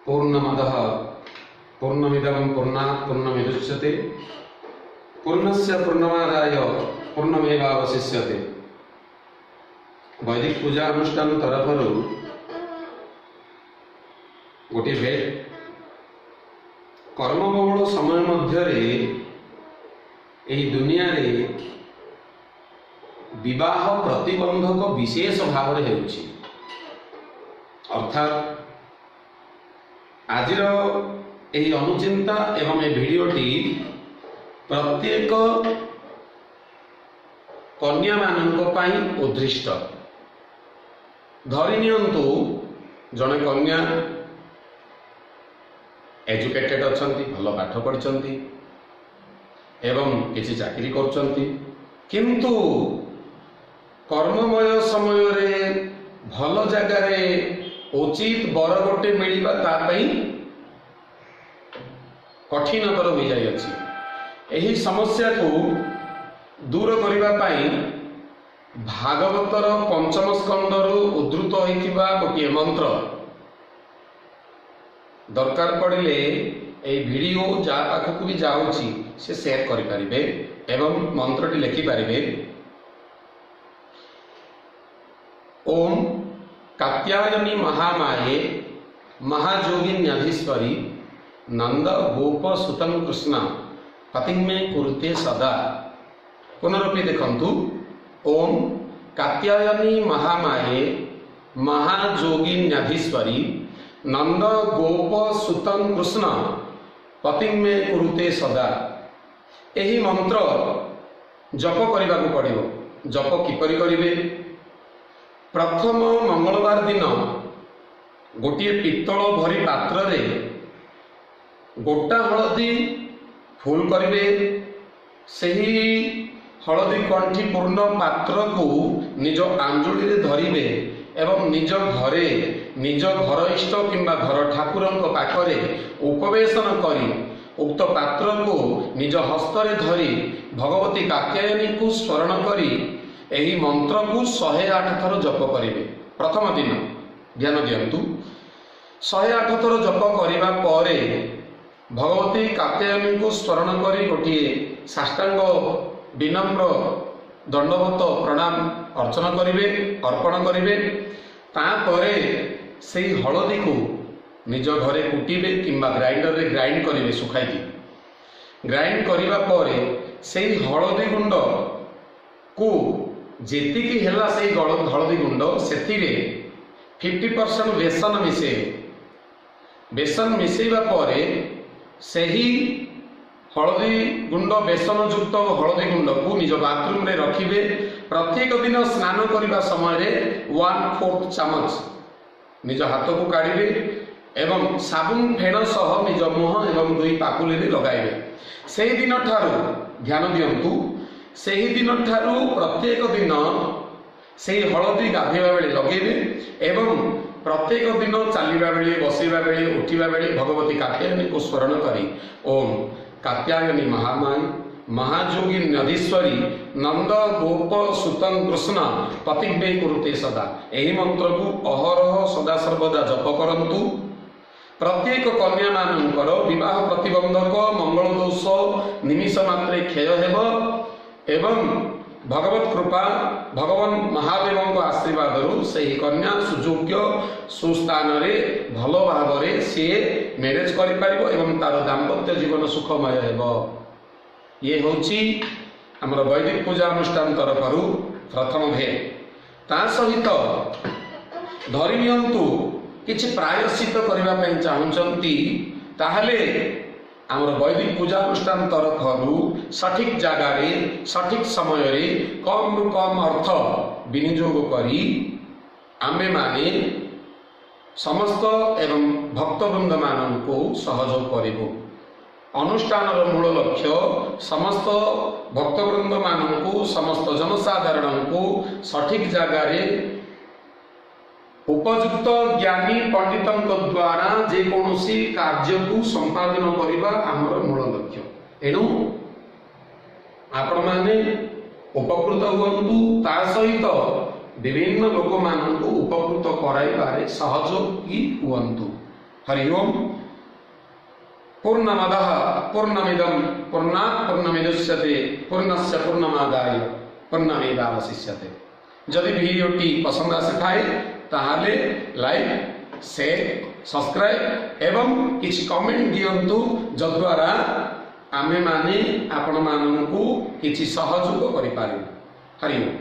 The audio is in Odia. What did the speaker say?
ପୂର୍ଣ୍ଣମଦଃ ପୂର୍ଣ୍ଣମିଦଂ ପୂର୍ଣ୍ଣାତ୍ ପୂର୍ଣ୍ଣମିଦୁଚ୍ୟତେ ପୂର୍ଣ୍ଣସ୍ୟ ପୂର୍ଣ୍ଣମାଦାୟ ପୂର୍ଣ୍ଣମେବାବଶିଷ୍ୟତେ। ବୈଦିକ ପୂଜା ଅନୁଷ୍ଠାନ ତରଫରୁ ଗୋଟିଏ ଭେଟ। କର୍ମବହୁଳ ସମୟ ମଧ୍ୟରେ ଏହି ଦୁନିଆରେ ବିବାହ ପ୍ରତିବନ୍ଧକ ବିଶେଷ ଭାବରେ ହେଉଛି। ଅର୍ଥାତ୍ ଆଜିର ଏହି ଅନୁଚିନ୍ତା ଏବଂ ଏ ଭିଡ଼ିଓଟି ପ୍ରତ୍ୟେକ କନ୍ୟାମାନଙ୍କ ପାଇଁ ଉଦ୍ଦିଷ୍ଟ। ଧରି ନିଅନ୍ତୁ ଜଣେ କନ୍ୟା ଏଜୁକେଟେଡ୍ ଅଛନ୍ତି, ଭଲ ପାଠ ପଢ଼ିଛନ୍ତି ଏବଂ କିଛି ଚାକିରି କରୁଛନ୍ତି, କିନ୍ତୁ କର୍ମମୟ ସମୟରେ ଭଲ ଜାଗାରେ ଉଚିତ ବର ଗୋଟେ ମିଳିବା ତା ପାଇଁ କଠିନତର ହୋଇଯାଇଅଛି। ଏହି ସମସ୍ୟାକୁ ଦୂର କରିବା ପାଇଁ ଭାଗବତର ପଞ୍ଚମ ସ୍କନ୍ଧରୁ ଉଦ୍ଧୃତ ହୋଇଥିବା ଗୋଟିଏ ମନ୍ତ୍ର ଦରକାର ପଡ଼ିଲେ ଏହି ଭିଡ଼ିଓ ଯାହା ପାଖକୁ ବି ଯାଉଛି ସେ ସେୟାର କରିପାରିବେ ଏବଂ ମନ୍ତ୍ରଟି ଲେଖିପାରିବେ। ଓମ୍ କାତ୍ୟାୟନୀ ମହାମାୟେ ମହାଯୋଗିନ୍ୟଧୀଶ୍ୱରୀ ନନ୍ଦ ଗୋପ ସୁତଂ କୃଷ୍ଣ ପତିଂମେ କୁରୁତେ ସଦା। ପୁନରପି ଦେଖନ୍ତୁ, ଓମ୍ କାତ୍ୟାୟନୀ ମହାମାୟେ ମହାଯୋଗିନ୍ୟଧୀଶ୍ୱରୀ ନନ୍ଦ ଗୋପ ସୁତଂ କୃଷ୍ଣ ପତିଂମେ କୁରୁତେ ସଦା। ଏହି ମନ୍ତ୍ର ଜପ କରିବାକୁ ପଡ଼ିବ। ଜପ କିପରି କରିବେ? ପ୍ରଥମ ମଙ୍ଗଳବାର ଦିନ ଗୋଟିଏ ପିତ୍ତଳ ଭରି ପାତ୍ରରେ ଗୋଟା ହଳଦୀ ଫୁଲ କରିବେ। ସେହି ହଳଦୀ କଣ୍ଠି ପୂର୍ଣ୍ଣ ପାତ୍ରକୁ ନିଜ ଆଞ୍ଜୁଳିରେ ଧରିବେ ଏବଂ ନିଜ ଘରେ ନିଜ ଘର ଇଷ୍ଟ କିମ୍ବା ଘର ଠାକୁରଙ୍କ ପାଖରେ ଉପବେଶନ କରି ଉକ୍ତ ପାତ୍ରକୁ ନିଜ ହସ୍ତରେ ଧରି ଭଗବତୀ କାତ୍ୟାୟନୀଙ୍କୁ ସ୍ମରଣ କରି ଏହି ମନ୍ତ୍ରକୁ 108 ଥର ଜପ କରିବେ। ପ୍ରଥମ ଦିନ ଧ୍ୟାନ ଦିଅନ୍ତୁ, 108 ଥର ଜପ କରିବା ପରେ ଭଗବତୀ କାତ୍ୟାୟନୀଙ୍କୁ ସ୍ମରଣ କରି ଗୋଟିଏ ସାଷ୍ଟାଙ୍ଗ ବିନମ୍ର ଦଣ୍ଡବତ ପ୍ରଣାମ ଅର୍ଚ୍ଚନା କରିବେ, ଅର୍ପଣ କରିବେ। ତାପରେ ସେଇ ହଳଦୀକୁ ନିଜ ଘରେ କୁଟିବେ କିମ୍ବା ଗ୍ରାଇଣ୍ଡରରେ ଗ୍ରାଇଣ୍ଡ କରିବେ। ଶୁଖାଇକି ଗ୍ରାଇଣ୍ଡ କରିବା ପରେ ସେଇ ହଳଦୀ ଗୁଣ୍ଡକୁ ଯେତିକି ହେଲା ସେଇ ହଳଦୀ ଗୁଣ୍ଡ, ସେଥିରେ 50% ବେସନ ମିଶାଇବେ। ବେସନ ମିଶାଇବା ପରେ ସେହି ହଳଦୀ ଗୁଣ୍ଡ, ବେସନଯୁକ୍ତ ହଳଦୀ ଗୁଣ୍ଡକୁ ନିଜ ବାଥରୁମରେ ରଖିବେ। ପ୍ରତ୍ୟେକ ଦିନ ସ୍ନାନ କରିବା ସମୟରେ 1/4 ଚାମଚ ନିଜ ହାତକୁ କାଢ଼ିବେ ଏବଂ ସାବୁନ ଫେଣ ସହ ନିଜ ମୁହଁ ଏବଂ ଦୁଇ ପାପୁଲିରେ ଲଗାଇବେ। ସେହି ଦିନଠାରୁ ଧ୍ୟାନ ଦିଅନ୍ତୁ, ସେହି ଦିନଠାରୁ ପ୍ରତ୍ୟେକ ଦିନ ସେହି ହଳଦୀ ଗାଧୋଇବା ବେଳେ ଲଗାଇବେ ଏବଂ ପ୍ରତ୍ୟେକ ଦିନ ଚାଲିବା ବେଳେ, ବସିବା ବେଳେ, ଉଠିବା ବେଳେ ଭଗବତୀ କାତ୍ୟାୟନୀକୁ ସ୍ମରଣ କରି ଓମ୍ କାତ୍ୟାୟନୀ ମହାମାୟୀ ମହାଯୋଗୀ ନଦୀଶ୍ୱରୀ ନନ୍ଦ ଗୋପ ସୁତଂ କୃଷ୍ଣ ପତିଜ୍ଞେ କୁରୁତେ ସଦା, ଏହି ମନ୍ତ୍ରକୁ ଅହରହ ସଦା ସର୍ବଦା ଜପ କରନ୍ତୁ। ପ୍ରତ୍ୟେକ କନ୍ୟାମାନଙ୍କର ବିବାହ ପ୍ରତିବନ୍ଧକ ମଙ୍ଗଳ ଦୋଷ ନିମିଷ ମାତ୍ରେ କ୍ଷୟ ହେବ ଏବଂ ଭଗବତ କୃପା ଭଗବାନ ମହାଦେବଙ୍କ ଆଶୀର୍ବାଦରୁ ସେହି କନ୍ୟା ସୁଯୋଗ୍ୟ ସୁସ୍ଥାନରେ ଭଲ ଭାବରେ ସିଏ ମ୍ୟାରେଜ କରିପାରିବ ଏବଂ ତାର ଦାମ୍ପତ୍ୟ ଜୀବନ ସୁଖମୟ ହେବ। ଇଏ ହେଉଛି ଆମର ବୈଦିକ ପୂଜା ଅନୁଷ୍ଠାନ ତରଫରୁ ପ୍ରଥମ ଭେଟ। ତା ସହିତ ଧରି ନିଅନ୍ତୁ କିଛି ପ୍ରାୟଶ୍ଚିତ କରିବା ପାଇଁ ଚାହୁଁଛନ୍ତି, ତାହେଲେ ଆମର ବୈଦିକ ପୂଜା ଅନୁଷ୍ଠାନ ତରଫରୁ ସଠିକ ଜାଗାରେ ସଠିକ ସମୟରେ କମ୍ରୁ କମ୍ ଅର୍ଥ ବିନିଯୋଗ କରି ଆମ୍ଭେମାନେ ସମସ୍ତ ଏବଂ ଭକ୍ତବୃନ୍ଦମାନଙ୍କୁ ସହଯୋଗ କରିବୁ। ଅନୁଷ୍ଠାନର ମୂଳ ଲକ୍ଷ୍ୟ ସମସ୍ତ ଭକ୍ତବୃନ୍ଦମାନଙ୍କୁ, ସମସ୍ତ ଜନସାଧାରଣଙ୍କୁ ସଠିକ ଜାଗାରେ ଉପଯୁକ୍ତ ଜ୍ଞାନୀ ପଣ୍ଡିତଙ୍କ ଦ୍ୱାରା ଯେକୌଣସି କାର୍ଯ୍ୟକୁ ସମ୍ପାଦନ କରିବା ଆମର ମୂଳ ଲକ୍ଷ୍ୟ। ଏଣୁ ଆପଣମାନେ ଉପକୃତ ହୁଅନ୍ତୁ, ତା ସହିତ ବିଭିନ୍ନ ଲୋକମାନଙ୍କୁ ଉପକୃତ କରାଇବାରେ ସହଯୋଗୀ ହୁଅନ୍ତୁ। ହରି ଓମ୍। ପୂର୍ଣ୍ଣମଦଃ ପୂର୍ଣ୍ଣମିଦಂ ପୂର୍ଣ୍ଣାତ୍ ପୂର୍ଣ୍ଣମିଦୁଚ୍ୟତେ ପୂର୍ଣ୍ଣସ୍ୟ ପୂର୍ଣ୍ଣମାଦାୟ ପୂର୍ଣ୍ଣମେବାବଶିଷ୍ୟତେ। ଯଦି ଭିଡ଼ିଓଟି ପସନ୍ଦ ଆସିଥାଏ, ତାହେଲେ ଲାଇକ୍, ସେୟାର, ସବସ୍କ୍ରାଇବ୍ ଏବଂ କିଛି କମେଣ୍ଟ ଦିଅନ୍ତୁ, ଯଦ୍ୱାରା ଆମେମାନେ ଆପଣମାନଙ୍କୁ କିଛି ସହଯୋଗ କରିପାରିବୁ। ହରି ଓମ୍।